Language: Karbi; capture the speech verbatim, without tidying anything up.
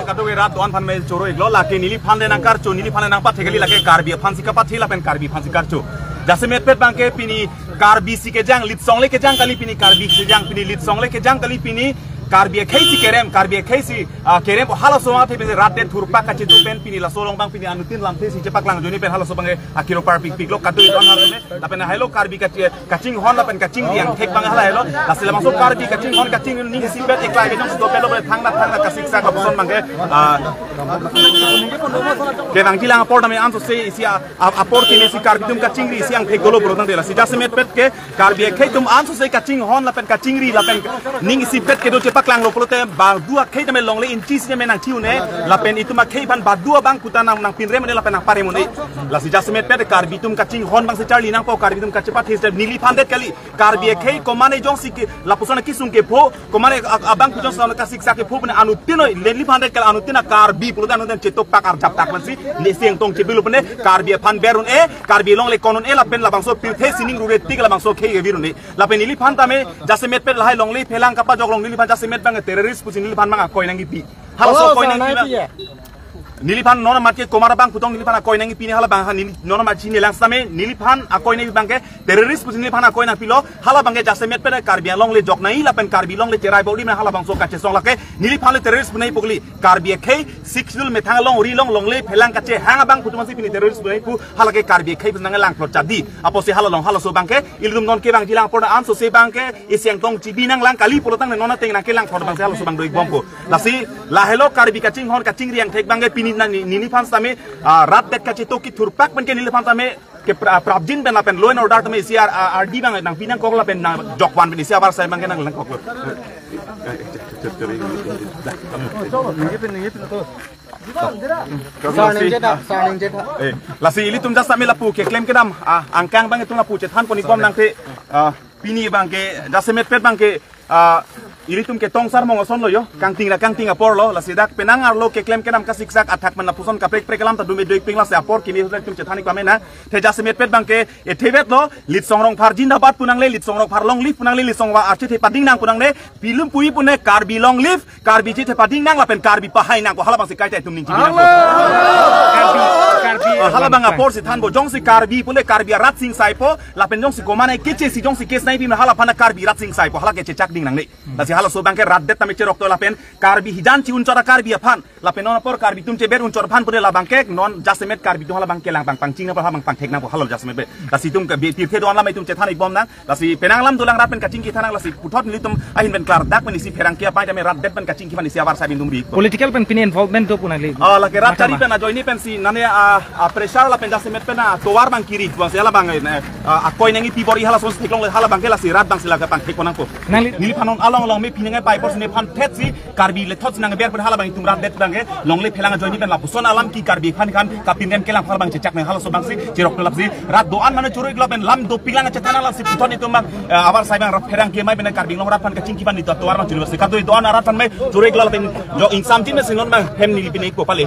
Kadokave rat do-an aphan me choro-iklo, lake neliphan le nangkarcho, neliphan le nangpathe kali, lake Karbi aphan si kapathe lapen Karbi aphan si karcho. Jasemetpet abangke pini Karbi si kejang, Litsong le kejang kali pini, Karbi si kejang pini, Litsong le kejang kali pini, Karbi akhei si kerem, Karbi akhei si, ah, kerem, halaso athe pini rat det thurpak kachetu pen pini laso along abang pini anuttin lamthe si chepaklang ajoine pen halaso abangke akiro parpikpiklo, kadokave do-an aphan me, lapen helo Karbi kache-, kachinghon lapen kachingri angthek abang hala helo. Lasi labangso Karbi kachinghon kachingri ning isipet eklai kejong si dopetlo pen thangta thangta kasiksak lapuson abangke, ah, kevangjilang apor tame ansose isi a-, a-, apor kimi si Karbi atum kachingri isi angthek dolo pulo tangte, lasi jasemetpet ke Karbi akhei atum ansose kachinghon lapen kachingri lapen ning isipet kedo chepaklanglo pulote badu akhei tame longle inchi si tame nangthi un-e, lapen itum akhei aphan badu abang kuta nang, nangpinrem un-e lapen nangparem un-e. Lasi jasemetpet Karbi atum kachinghon abang si charli nangpo, Karbi atum kachepathe si neliphan det kali. Karbi akhei komane jongsi ke, lapuson akesung kepho, komane a-, abang pu jongsi kasiksak kepho pune anuttin noi, neliphan det kali, anuttin a-Karbi pulote anuttin chetoktak arjaptak mansi, ne seng tong chebilu pune, Karbi aphan ber un-e, Karbi along le kon un-e, lapen labangso pirthe sining rure tik labangso akhei kevir un-e. Lapen neliphan tame, jasemetpet lahai longle phelang kapajok along neliphan jasemet abang terrorist pusi neliphan abang akoi nangkipi. Halaso Oh, akoi sana nangkipi. Itu ya. Neliphan non amat ke komar abang putong neliphan akoi nangkipi ne hala abang ha neli non amat chini lang same neliphan akoi nangkipi abangke terrorist pusi neliphan akoi nangpilo, hala abangke jasemetpet Karbi along le jok nai lapen Karbi along le cherai bokdi me halabangso kachesong lake neliphan le terrorist pu nangkipu kali. Karbi akhei Sixth Schedule methang along ri along longle phelang kachehang abang putu mansi pini terrorist pu nangkipu, halake Karbi akhei pu nanglang plot chadi. Apotsi hala along halaso abangke ilitum non kevangjilang apor ansose abangke isi angtong chibi nanglang kali pulo tangte non ateng nangkelang plot abangsi halaso abang do-ik bompo. Lasi lahelo Karbi kachinghon kachingri angthek abangke pini na ni, neliphan same, ah, rat det kachetok kethurpak pen ke neliphan same ke pra-, prapjin pen lapen law and order tame isi ar, ar, ardi abang nangpi nangkok lapen nang jokvan pen isi avarsai abangke nanglang koklo. Sarning chetha, sarning chetha. Eh, lasi ilitum jasemet lapu keklem kedam, ah, angkang abang itum lapu chethan pon-ik bom nangte, ah, pini abangke, jasemetpet abangke, ah, ilitum ke tongsar mong asonlo yo, kangting ra kangting aporlo, lasi dak penang arlo keklem kedam kasiksak athak pen lapuson kaprek prek alam ta dum-e do-ik ping lasi apor kimi ilitum chethan-ik pame nang, te jasemetpet abangke, ethevetlo, Litsong Rongphar jindabad pu nangne, Litsong Rongphar long live pu nangne, Litsong Rongphar archethe pading nang pu nangne, pilum pui pune Karbi long live, Karbi chethe pading nang lapen Karbi pahai nangpo hala abangsi kaita itum ning chini nangpo. Karbi, Karbi. Ah, hala abang apor si thanpo jongsi Karbi pule Karbi arat sing saipo, lapen jongsi komane keche si jongsi case nangpi me hala aphan Karbi rat sing saipo, hala kechechak ding nangne. Lasi halaso abangke rat det tame cherokto lapen Karbi hijan chi unchot a-Karbi aphan. Lapen non apor Karbi atum cheber unchot aphan pule labangke non jasemet Karbi atum hala abangke lang pang pangching na hala abang pangthek nangpo hala jasemet be. Lasi itum ke bi pirthe do-an alam itum chethan-ik bom nang. Lasi penang alam dolang rat pen kachingki than nang lasi puthot nelitum ahin pen klardak pen isi pherangke apai tame rat det pen kachingki aphan isi avarsai pen dum-ik po. Political pen pini involvement do pu nangli. Ah, lake rat Macam chari apa? Pen ajoine pensi nane, ah, ah, pressure lapen jasemet pen, ah, tovar abang kiri abangsi hala abang, eh, ah, akoi nangkipi bor-i hala asonsi theklongle hala abangke lasi rat abangsi lake pangthek pon nangpo. Nangli- Neliphan non along along me pini nangpai apotsi nephan thet si Karbi le thot si nangber pen hala abang itum rat det abangke longle phelang ajoine pen lapuson alam ke Karbi aphan kan kapinrem kelang hala abang chechak nang halaso abangsi cherokto lasi rat do-an mane choro-iklo pen lam dopik lang chethan lasi puthot itum abang, eh, avarsai abang rat pherangke mai pen Karbi Anglong rat aphan kachingki aphan itum tovar abang choro-ik lasi kadokave do-an arat aphan me choro-iklo lapen jo ingsam chin me si non abang hem neli pin-ikpo pale.